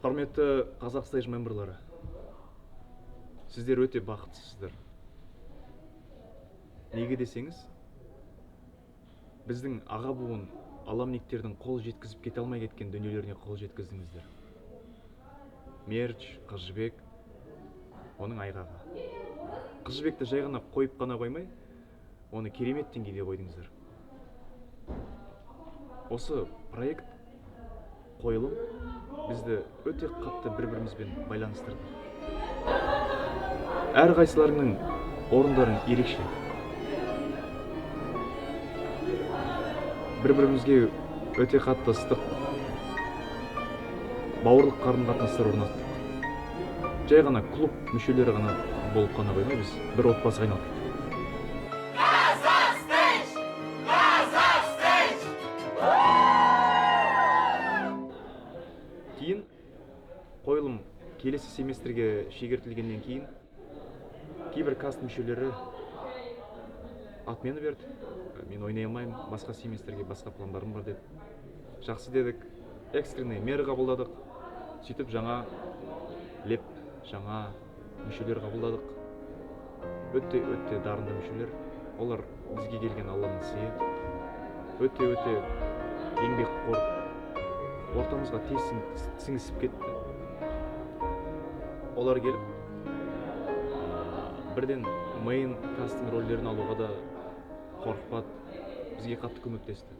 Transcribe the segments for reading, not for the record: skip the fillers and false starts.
Құрметті Qazaq Stage member лары, сіздер өте бақыттысыздар. Неге десеңіз, біздің аға буын alumni ктердің қол жеткізіп кете алмай кеткен дүниелеріне қол жеткіздіңіздер. Мерч, Қыз Жібек, оның айғағы. Қыз Жібекті жай ғана қойып қана қоймай, оны керемет деңгейде қойдыңыздар. Осы проект, қойылым бізді өте қатты бір-бірімізбен байланыстырды. Әрқайсыларыңның орындарың ерекше. Бір-бірімізге өте қатты ыстық бауырлық қарым-қатынастар орнаттық. Жай ғана клуб мүшелері ғана болып қана қоймай, біз бір отбасыға айналып кеттік. Qazaq Stage! Qazaq Stage! Кейін қойылым келесі семестрге шегертілгеннен кейін кейбір каст мүшелері отмена берді. Мен ойнай алмаймын, басқа семестрге басқа пландарым бар деп. Жақсы дедік, экстренный меры қабылдадық. Сөйтіп жаңа леп, жаңа мүшелер қабылдадық. Өте өте дарынды мүшелер. Олар бізге келген Алланың сыйы. Өте өте еңбекқор, ортамызға тез сіңісіп кетті. Олар келіп бірден main cast тың рөлдерін алуға да қорықпады, бізге қатты көмектесті.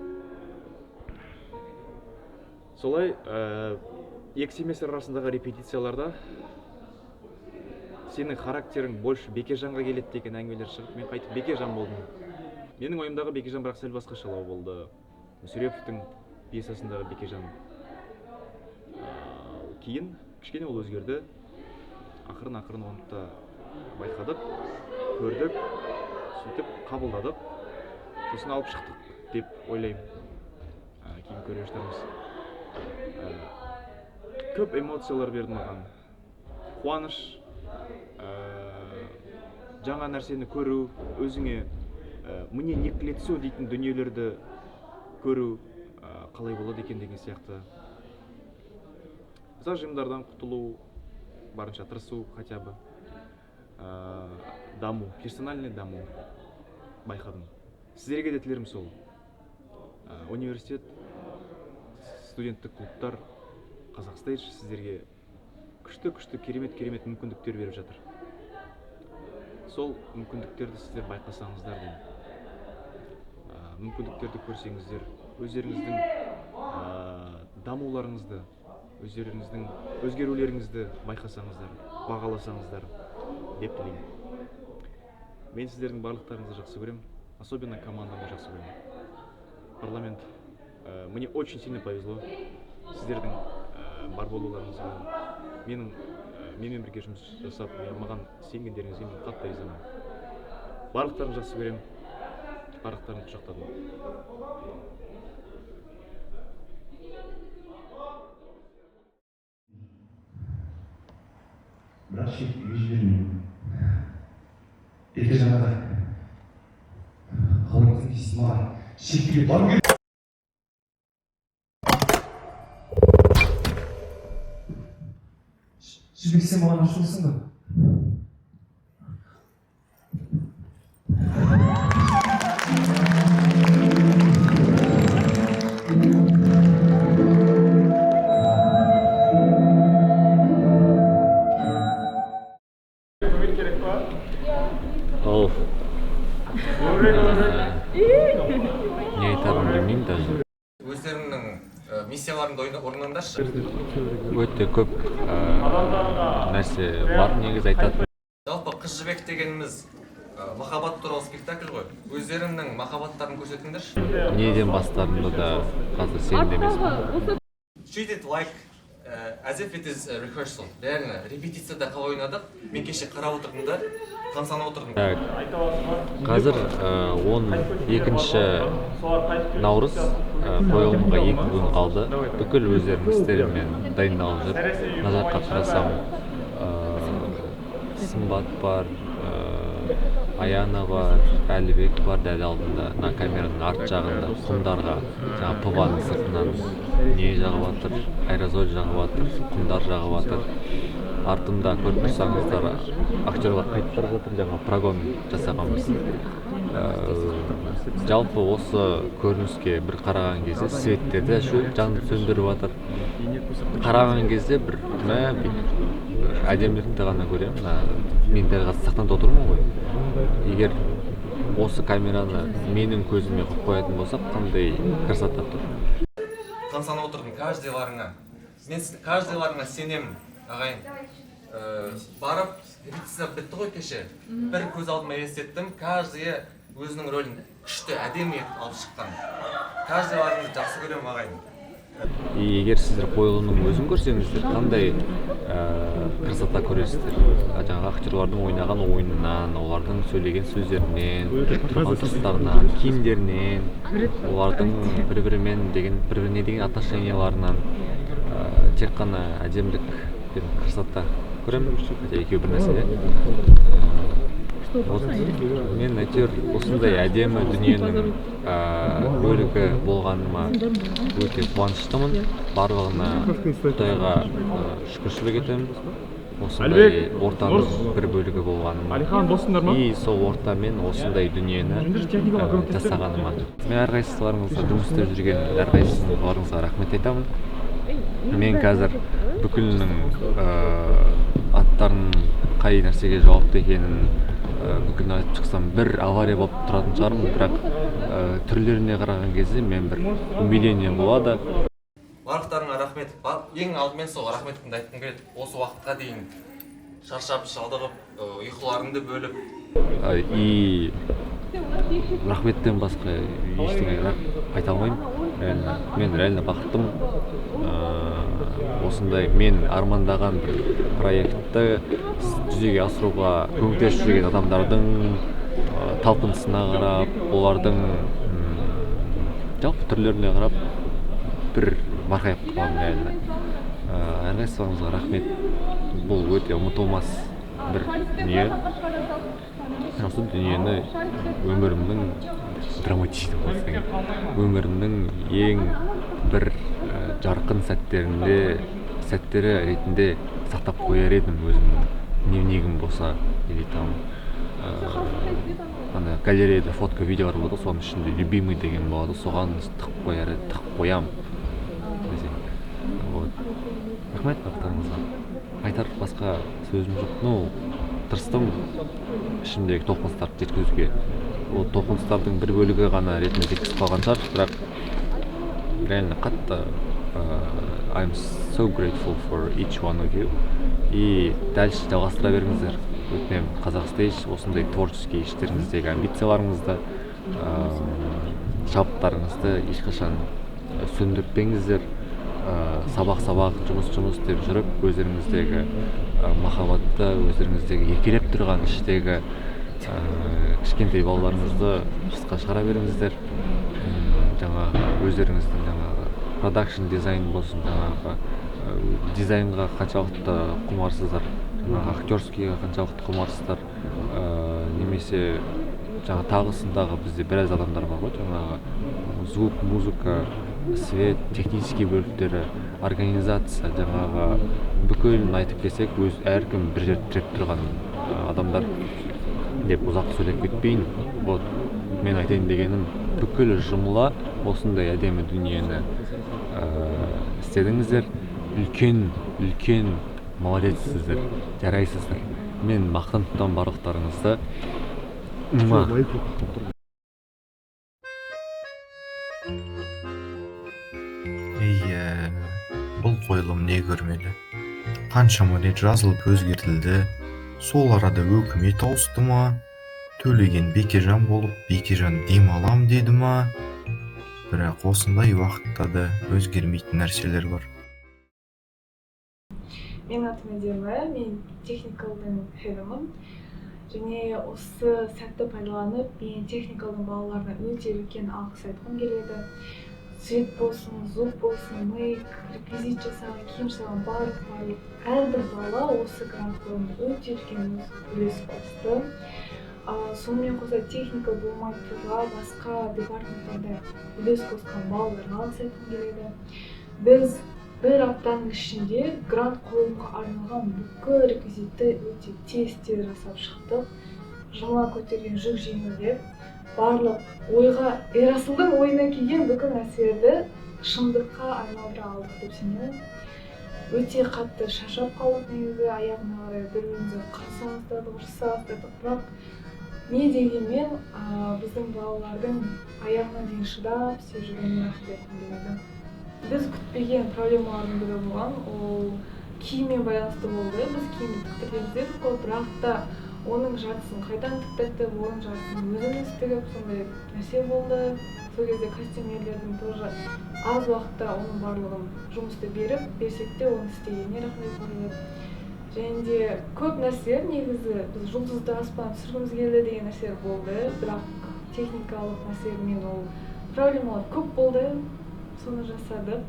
Солай екі семестр арасындағы репетицияларда сенің характерің больше Бекежанға келеді деген әңгімелер шығып, мен қайтып Бекежан болдым. Менің ойымдағы Бекежан бірақ сәл басқашалау болды. Мүсіреповтің пьесасындағы Бекежан. Кейін кішкене ол өзгерді. Ақырын ақырын оны да байқадық, көрдік, сөйтіп қабылдадық, сосын алып шықтық деп ойлаймын. Кейін көре жатармыз. Көп эмоциялар берді маған. Қуаныш, жаңа нәрсені көру, өзіңе мне не к лицу дейтін дүниелерді көру, қалай болады екен деген сияқты. Зажимдардан құтылу, барынша тырысу хотя бы. Даму, персональный даму байқадым. Сіздерге де тілерім сол. Университет, студенттік клубтар, Qazaq Stage сіздерге күшті күшті керемет керемет мүмкіндіктер беріп жатыр. Сол мүмкіндіктерді сіздер байқасаңыздар деймін. Мүмкіндіктерді көрсеңіздер, өздеріңіздің дамуларыңызды, өздеріңіздің өзгерулеріңізді байқасаңыздар, бағаласаңыздар деп тілеймін. Мен сіздердің барлықтарыңызды жақсы көремін, особенно командамды жақсы көремін. Парламент, мне очень сильно повезло сіздердің бар болуларыңызға, менімен бірге жұмыс жасап, маған сенгендеріңізге мен қатты ризамын. Барлықтарыңызды жақсы көремін, барлықтарыңызды құшақтадым. Бірақ шетелге жібермеймін. Бекежан аға, қалай дейсіз маған? Шетелге бару керек. Жібек, сен маған ашулысың ба? Ол не айтарымды білмеймін даже. Өздеріңнің миссияларыңды орындаңдаршы. Өте көп нәрсе бар негізі айтатын. Жалпы Қыз Жібек дегеніміз махаббат туралы спектакль ғой. Өздеріңнің махаббаттарын көрсетіңдерші. Неден бастарымды да қазір сенімді емеспін. Treat it like as if it is a rehearsal. Реально, репетицияда қалай ойнадық? Мен кеше қарап отырдым да, тамсанып отырдым. Так, қазір 12 наурыз, қойылымға 2 күн қалды. Бүкіл өздерінің істерімен дайындалып жүр. Мына жаққа қарасам, Сымбат бар, Аяна бар, Әлібек бар дәл алдында, мына камераның арт жағында құмдарға жаңағы ПВА-ның сыртынан не жағып жатыр, аэрозоль жағып жатыр, құмдар жағып жатыр. Артымда көріп тұрсаңыздар, актерлар қайтып бара жатыр, жаңа прогон жасағанбыз. Жалпы осы көрініске бір қараған кезде светтерді жанып сөндіріп жатыр. Қараған кезде бір мә бүйтіп әдемілікті ғана көремін. Мына мен дәл қазір сахнада отырмын ғой. Егер осы камераны менің көзіме қойып қоятын болсақ, қандай красота тұр. Тамсанып отырдым каждыйларыңа. Мен каждыйларыңа сенемін, ағайын. Барып репетиция бітті ғой кеше. Бір көз алдыма елестеттім, каждыйы өзінің рөлін күшті, әдемі етіп алып шыққан. Каждыйларыңызды жақсы көремін, ағайын. И егер сіздер қойылымның өзін көрсеңіздер, қандай красота көресіздер. Жаңағы актерлардың ойнаған ойынынан, олардың сөйлеген сөздерінен, тұрған тұрыстарынан, киімдерінен, олардың бір бірімен деген, бір біріне деген отношенияларынан тек қана әдемілік пен красота көремін. Хотя екеуі бір нәрсе, иә. Вот мен әйтеуір осындай әдемі дүниенің бөлігі болғаныма өте қуаныштымын. Барлығына Құдайға шүкіршілік етемін. Осындай ортаның бір бөлігі болғаныма. Алихан, боссыңдар ма? И сол ортамен осындай дүниені жасағаныма. Мен әрқайсыларыңызға, жұмыс істеп жүрген әрқайсыларыңызға рахмет айтамын. Мен қазір бүкілінің аттарын, қай нәрсеге жауапты екенін бүкілін айтып шықсам, бір авария болып тұратын шығармын, бірақ түрлеріне қараған кезде мен бір умиление болады. Барлықтарыңа рахмет. Ең алдымен сол рахметімді айтқым келеді. Осы уақытқа дейін шаршап, шалдығып, ұйқыларыңды бөліп. И рахметтен басқа ештеңе айта алмаймын. Реально, мен реально бақыттымын. Осындай мен армандаған бір проектті жүзеге асыруға көмектесіп жүрген адамдардың талпынысына қарап, олардың жалпы түрлеріне қарап бір марқайып қаламын реально. Әрқайсыларыңызға рахмет. Бұл өте ұмытылмас бір дүние. Осы дүниені өмірімнің драматичный болса керек, өмірімнің ең бір жарқын сәттері ретінде сақтап қояр едім өзімнің дневнигім болса, или там ана галереяда фотка, видеолар болады ғой, соның ішінде любимый деген болады, соған тығып қояр едім, тығып қоямын десең. Вот. Рахмет барлықтарыңызға. Айтар басқа сөзім жоқ. Ну, тырыстым ішімдегі толқыныстарды жеткізуге. Ол толқыныстардың бір бөлігі ғана ретінде жеткізіп қалған шығар, бірақ реально қатты I'm so grateful for each one of you. И дальше жалғастыра беріңіздер. Өтінемін, Қазақ Стейдж осындай творческий іштеріңіздегі амбицияларыңызды, шабыттарыңызды ешқашан сөндіртпеңіздер. Сабақ сабақ, жұмыс жұмыс деп жүріп, өздеріңіздегі махаббатты, өздеріңіздегі еркелеп тұрған іштегі кішкентай балаларыңызды сыртқа шығара беріңіздер. Жаңағы өздеріңіздің жаңағы продакшн дизайн болсын, жаңағы дизайнға қаншалықты құмарсыздар, жаңағы актерскийға қаншалықты құмарсыздар, немесе жаңа тағысындағы бізде біраз адамдар бар ғой, жаңағы звук, музыка, свет, технический бөліктері, организация, жаңағы бүкілін айтып келсек, өз әркім бір жерді тіреп тұрған адамдар деп ұзақ сөйлеп кетпейін. Вот мен айтайын дегенім, бүкіл жұмыла осындай әдемі дүниені істедіңіздер. Үлкен, үлкен молодецсіздер, жарайсыздар. Мен мақтан тұтамын барлықтарыңызды. Муа. Иә, бұл қойылым не көрмеді? Қаншама рет жазылып өзгертілді, сол арада өкімет ауысты ма, Төлеген Бекежан болып, Бекежан демалам деді ма? Бірақ осындай уақытта да өзгермейтін нәрселер бар. Менің атым Әдемі, мен техникалдың хедімін. Және осы сәтті пайдаланып, мен техникалдың балаларына өте үлкен алғыс айтқым келеді. Свет болсын, звук болсын, мейк, реквизит жасаған, киім жасаған барлық әрбір бала осы грантқа өте үлкен үлес қосты. Сонымен қоса техника болмай тұра басқа департаменттарда үлес қосқан балаларға алғыс айтқым келеді. Біз бір аптаның ішінде грант қойылымға арналған бүкіл реквизитті өте тез-тез жасап шықтық. Жаңа көтерген жүк жеңілдеп, барлық ойға, Ерасылдың ойына келген бүкіл нәрселерді шындыққа айналдыра алдық деп сенемін. Өте қатты шаршап қалдық негізі, аяғына қарай бір-бірімізге қырыса бастадық, ұрыса бастадық, бірақ не дегенмен біздің балалардың аяғына дейін шыдап істеп жүргеніне рахмет айтқым келеді. Біз күтпеген проблемалардың бірі болған, ол киіммен байланысты болды. Біз киімді тіктіргенбіз дедік қой, бірақ та оның жартысын қайдан тіктіртіп, оның жартысын өзіміз тігіп, сондай нәрсе болды. Сол кезде костюмерлердің тоже аз уақытта оның барлығын жұмысты беріп, берсек те оны істегеніне рахмет айтқым келеді. Және де көп нәрселер негізі біз жұлдызды аспан түсіргіміз келді деген нәрселер болды, бірақ техникалық нәрселермен ол проблемалар көп болды, соны жасадық.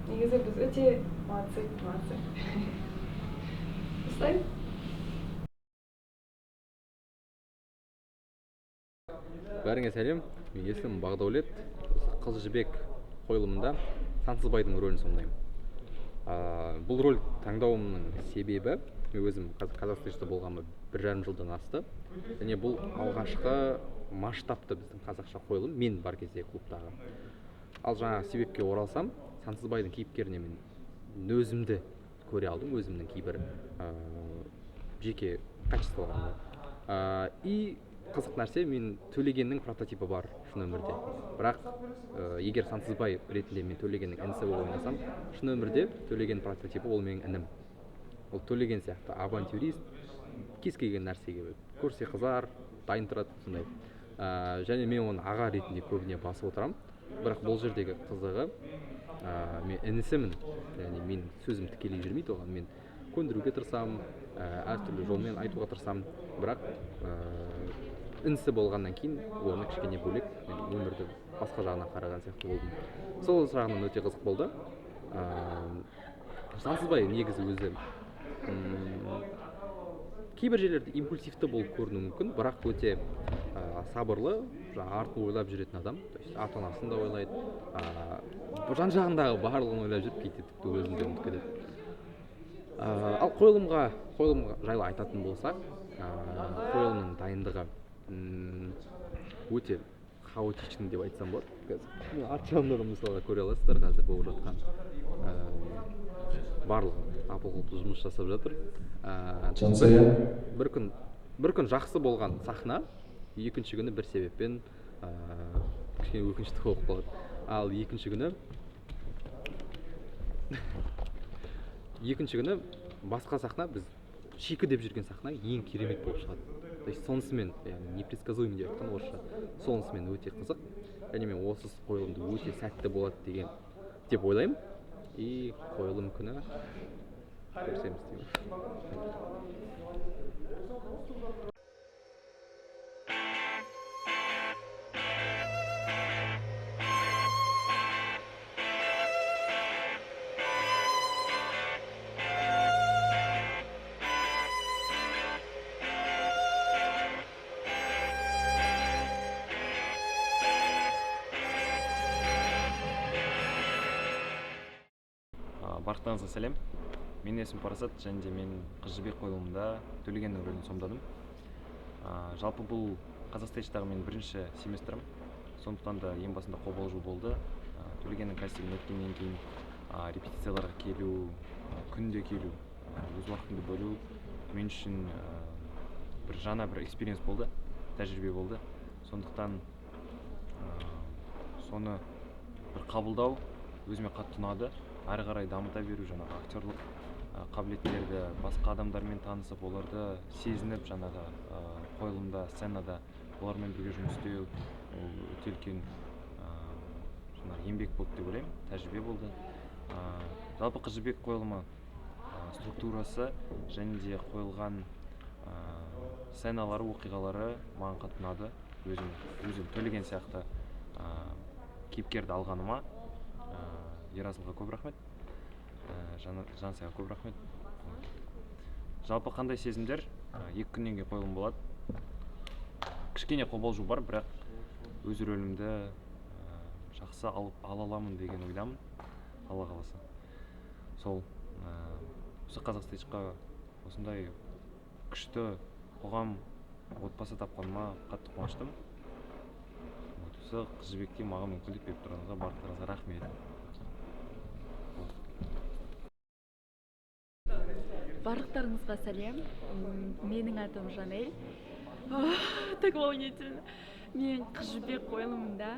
Негізі біз өте молодцы, молодцы. Осылай. Бәріңе сәлем, менің есімім Бағдәулет. Қыз Жібек қойылымында Сансызбайдың рөлін сомдаймын. Бұл роль таңдауымның себебі, мен өзім Қазақстанда болғаныма 1,5 жылдан асты. Және бұл алғашқы масштабты біздің қазақша қойылым, мен бар кезде клубтағы. Ал жаңағы себепке оралсам, Сансызбайдың кейіпкеріне мен өзімді көре алдым, өзімнің кейбір жеке качестволарымды. И қызық нәрсе, мен Төлегеннің прототипі бар шын өмірде. Бірақ егер Сансызбай ретінде мен Төлегеннің інісі болып ойнасам, шын өмірде Төлеген прототипі ол менің інім. Ол Төлеген сияқты авантюрист, кез келген нәрсеге көрсе қызар, дайын тұрады сондай. Және мен оны аға ретінде көбіне басып отырамын. Бірақ бұл жердегі қызығы, мен інісімін, яғни мен сөзім тікелей жүрмейді оған, мен көндіруге тырысамын, әртүрлі жолмен айтуға тырысамын. Бірақ інісі болғаннан кейін оны кішкене бөлек, мен өмірді басқа жағынан қараған сияқты болдым. Сол жағынан өте қызық болды. Сансызбай негізі өзі кейбір жерлерде импульсивті болып көрінуі мүмкін, бірақ өте сабырлы, жаңа артын ойлап жүретін адам, то есть ата-анасын да ойлайды, жан жағындағы барлығын ойлап жүріп, кейде тіпті өзін де ұмытып кетеді. Ал қойылымға жайлы айтатын болсақ, қойылымның дайындығы өте хаотичный деп айтсам болады. Қазір арт жағында да мысалға көре аласыздар, қазір болып жатқан барлығы апыл-ғұпыл жұмыс жасап жатыр. Бір күн жақсы болған сахна, екінші күні бір себеппен кішкене өкінішті болып қалады. Ал екінші күні басқа сахна, біз шикі деп жүрген сахна ең керемет болып шығады. То есть сонысымен, яғни непредсказуемый деп айтқан орысша, сонысымен өте қызық. Және мен осы қойылымды өте сәтті болады деген деп ойлаймын. И қойылым күні көрсеміз деймін. Барлықтарыңызға сәлем. Менің есімім Парасат, және де мен Қыз Жібек қойылымында Төлегеннің рөлін сомдадым. Жалпы бұл Қазақстейдждағы менің бірінші семестрім, сондықтан да ең басында қобалжу болды. Төлегеннің кастингін өткеннен кейін репетицияларға келу, күнде келу, өз уақытымды бөлу мен үшін бір жаңа бір experience болды, тәжірибе болды. Сондықтан соны бір қабылдау өзіме қатты ұнады. Әрі қарай дамыта беру, жаңағы актерлық қабілеттерді, басқа адамдармен танысып, оларды сезініп, жаңағы қойылымда, сценада олармен бірге жұмыс істеу ол өте үлкен жаңағы еңбек болды деп ойлаймын, тәжірибе болды. Жалпы Қыз Жібек қойылымы структурасы және де қойылған сценалары, оқиғалары маған қатты ұнады. Өзім Төлеген сияқты кейіпкерді алғаныма Ерасылға көп рахмет, Жансаяға көп рахмет. Жалпы қандай сезімдер? 2 күннен кейін қойылым болады. Кішкене қобалжу бар, бірақ өз рөлімді жақсы алып ала аламын деген ойдамын, Алла қаласа. Сол осы Қазақ Стейджға осындай күшті қоғам, отбасы тапқаныма қатты қуаныштымын. Вот, осы Қыз Жібекке маған мүмкіндік беріп тұрғаныңызға барлықтарыңызға рахмет. Барлықтарыңызға сәлем. Менің атым Жанель. Так волнительно. Мен Қыз Жібек қойылымында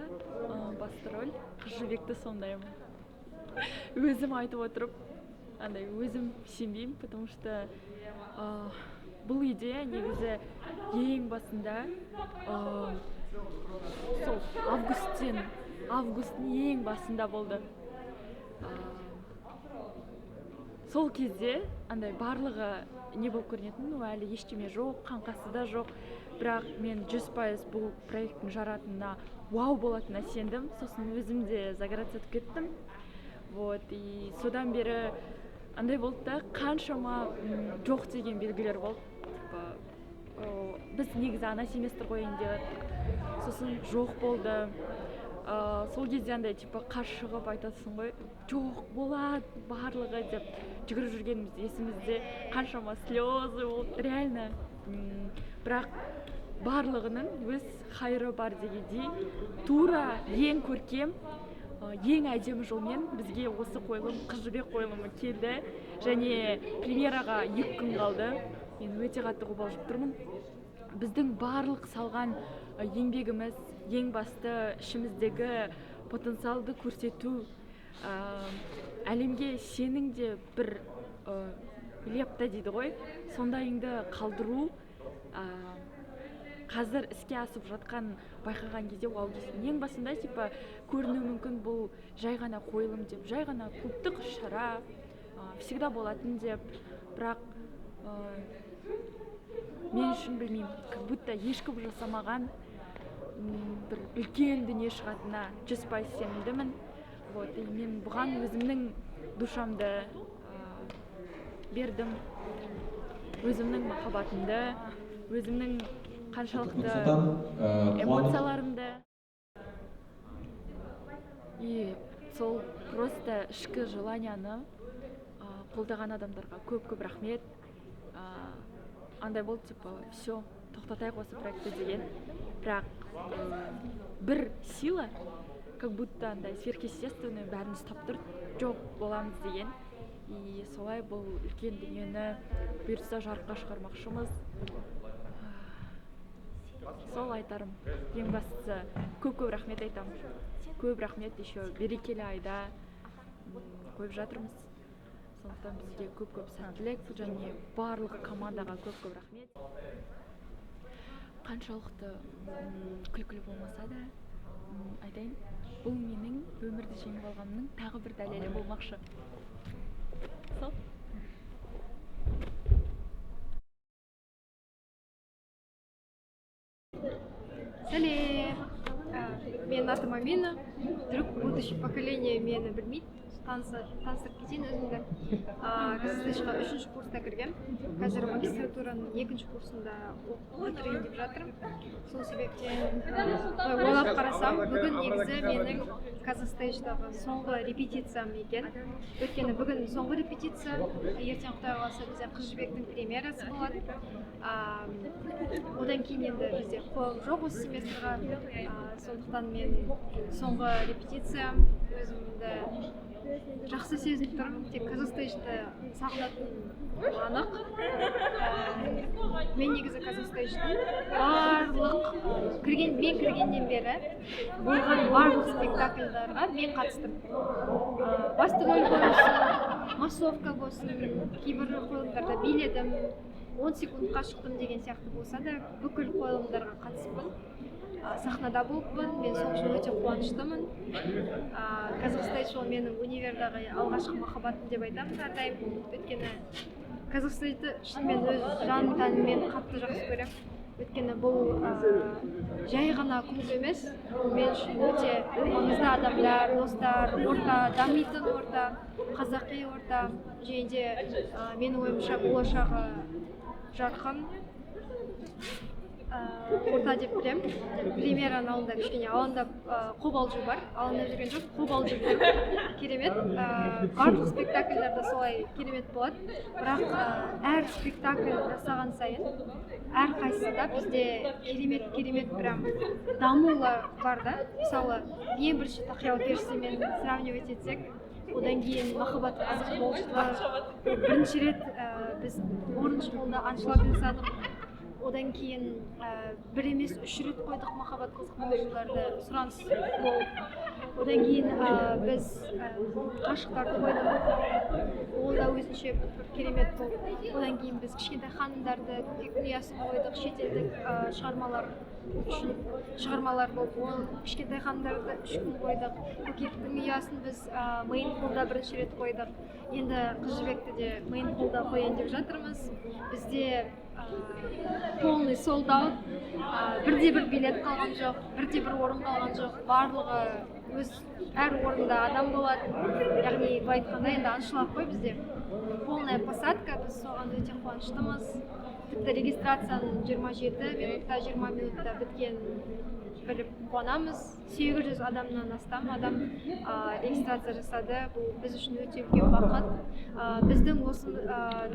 басты роль Қыз Жібекті сомдаймын. Өзім айтып отырып, андай өзім сенбеймін, потому что бұл идея негізі ең басында сол августтың ең басында болды. Сол кезде андай барлығы не болып көрінетін, ну әлі ештеме жоқ, қаңқасы да жоқ, бірақ мен 100% бұл проекттің жаратынына, вау болатынына сендім. Сосын өзім де загораться етіп кеттім. Вот, и содан бері андай болды да, қаншама жоқ деген белгілер болды. Типа, біз негізі ана семестр қояйын деп жаттық, сосын жоқ болды. Сол кезде андай типа қарсы шығып айтасың ғой, жоқ болады барлығы деп жүгіріп жүргеніміз есімізде, қаншама слезы болды реально. Бірақ барлығының өз хайыры бар дегендей, тура ең көркем, ең әдемі жолмен бізге осы қойылым, Қыз Жібек қойылымы келді. Және премьераға 2 күн қалды. Мен өте қатты қобалжып тұрмын. Біздің барлық салған еңбегіміз, ең басты ішіміздегі потенциалды көрсету, әлемге сенің де бір лепта дейді ғой, сондайыңды қалдыру, қазір іске асып жатқан байқаған кезде вау дейсің. Ең басында типа көрінуі мүмкін бұл жай ғана қойылым деп, жай ғана клубтық шара, всегда болатын деп, бірақ мен үшін білмеймін, как будто ешкім жасамаған бір үлкен дүние шығатынына 100% сенімдімін. Вот, и мен бұған өзімнің душамды бердім, өзімнің махаббатымды, өзімнің қаншалықты эмоцияларымды. И сол просто ішкі желанияны қолдаған адамдарға көп-көп рахмет. Андай болды, типа, все, тоқтатайық осы проектті деген. Бірақ бір сила, как будто андай сверхъестественный бәрін ұстап тұр, жоқ боламыз деген. И солай бұл үлкен дүниені бұйыртса жарыққа шығармақшымыз. Сол айтарым. Ең бастысы көп-көп рахмет айтамын. Көп рахмет, еще берекелі айда қойып жатырмыз. Сондықтан бізге көп-көп сәттілік және барлық командаға көп-көп рахмет. Қаншалықты күлкілі болмаса да, айтайын, бұл менің өмірді жеңіп алғанымның тағы бір дәлелі болмақшы. Сол. Сәлем! Менің атым Амина. Вдруг будущее поколение мені білмейді. Таныстырып кетейін өзімді. Қазақ Стейджға 3-ші курста кіргем. Қазір магистратураның 2-ші курсында оқып бітірейін деп жатырмын. Сол себептен ойлап қарасам, бүгін негізі менің Қазақ Стейдждағы соңғы репетициям екен. Өйткені бүгін соңғы репетиция, ертең Құдай қаласа бізде Қыз Жібектің премьерасы болады. Одан кейін енді бізде қойылым жоқ осы семестрға. Сондықтан мен соңғы репетициям, өзімді жақсы сезініп тұрмын. Тек Қазақ Стейджді сағынатыным анық. Мен негізі Қазақ Стейдждің барлық мен кіргеннен бері болған барлық спектакльдарға мен қатыстым. Басты роль болсын, массовка болсын, кейбір қойылымдарда биледім, 10 секундқа шықтым деген сияқты болса да, бүкіл қойылымдарға қатысыппын. Сахнада болыппын, мен сол үшін өте қуаныштымын. Қазақ Стейдж ол менің универдағы алғашқы махаббатым деп айтамын әрдайым. Өйткені Қазақ Стейджді шынымен өз жан тәніммен қатты жақсы көремін. Өйткені бұл жай ғана клуб емес, бұл мен үшін өте маңызды адамдар, достар, орта, дамитын орта, қазақи орта, және де менің ойымша болашағы жарқын. орта деп білемін. Премьераның алдында кішкене алаңдап, қобалжу бар. Алаңдап жүрген жоқ, қобалжып жүрмін. Керемет. Барлық спектакльдерде солай керемет болады, бірақ әр спектакль жасаған сайын әрқайсысында бізде керемет, керемет прям дамулар бар да. Мысалы, ең бірінші «Тақиялы періштемен» сравнивать етсек, одан кейін «Махаббат қызық мол жылдар», бірінші рет біз Orange Hall-да аншлаг жасадық. Одан кейін бір емес, үш рет қойдық «Махаббат қызық мол жылдарды», сұраныс мол. Одан кейін біз «Ғашықтарды» қойдық, ол да өзінше бір керемет болды. Одан кейін біз «Кішкентай ханымдарды», «Көкектің ұясын» қойдық, шетелдік шығармалар үшін шығармалар болып. Ол «Кішкентай ханымдарды» 3 күн қойдық. «Көкектің ұясын» біз Main Hall-да бірінші рет қойдық. Енді «Қыз Жібекті» де Main Hall-да қояйын деп жатырмыз. Бізде полный sold out, бірде бір билет қалған жоқ, бірде бір орын қалған жоқ. Барлығы өз, әр орында адам болады, яғни былай айтқанда, енді аншлаг қой бізде, полная посадка. Біз соған өте қуаныштымыз. Тіпті регистрацияның 27 минутта, 20 минутта біткенін біліп қуанамыз. 800 адамнан астам адам регистрация жасады. Бұл біз үшін өте үлкен бақыт. Біздің осы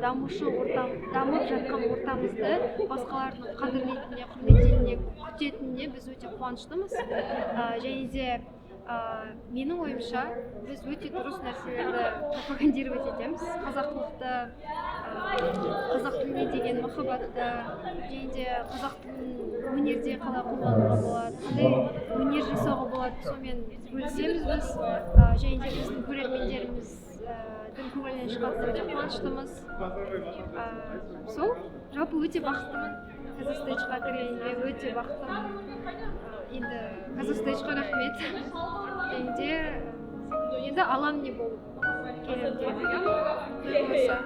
дамушы ортам, дамып жатқан ортамызды басқалардың қадірлейтініне, құрметтейтініне, күтетініне біз өте қуаныштымыз. Және де менің ойымша, біз өте дұрыс нәрселерді пропагандировать етеміз: қазақылықты, қазақ тіліне деген махаббатты және де қазақ тілін өнерде қалай қолдануға болады, қандай өнер жасауға болады, сонымен бөлісеміз біз. Және де біздің көрермендеріміздің көңілінен шығатынына өте қуаныштымыз. Сол жалпы өте бақыттымын, Казахстейджға кіргеніме өте бақыттымын. Енді Казахстейджға рахмет. Және де енді alumni болып келемін деген ойдамын, құдай қаласа.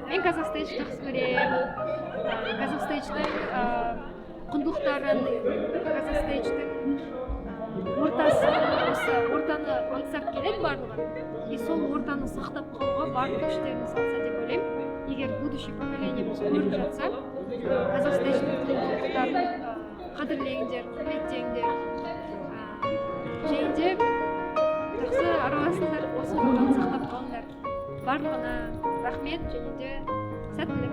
Мен Казахстейдж жақсы көремін, Казахстейдждің құндылықтарын, Казахстейдждің ортасын. Осы ортаны аңсап келеді барлығы, и сол ортаны сақтап қалуға барлық күштерін салса деп ойлаймын. Егер будущий поколениеміз көріп жатса, Казахстейдждің құндылықтарын қадірлеңдер, құрметтеңдер және де жақсы араласыңдар, осы ортаны сақтап қалыңдар. Барлығына рахмет және де сәттілік.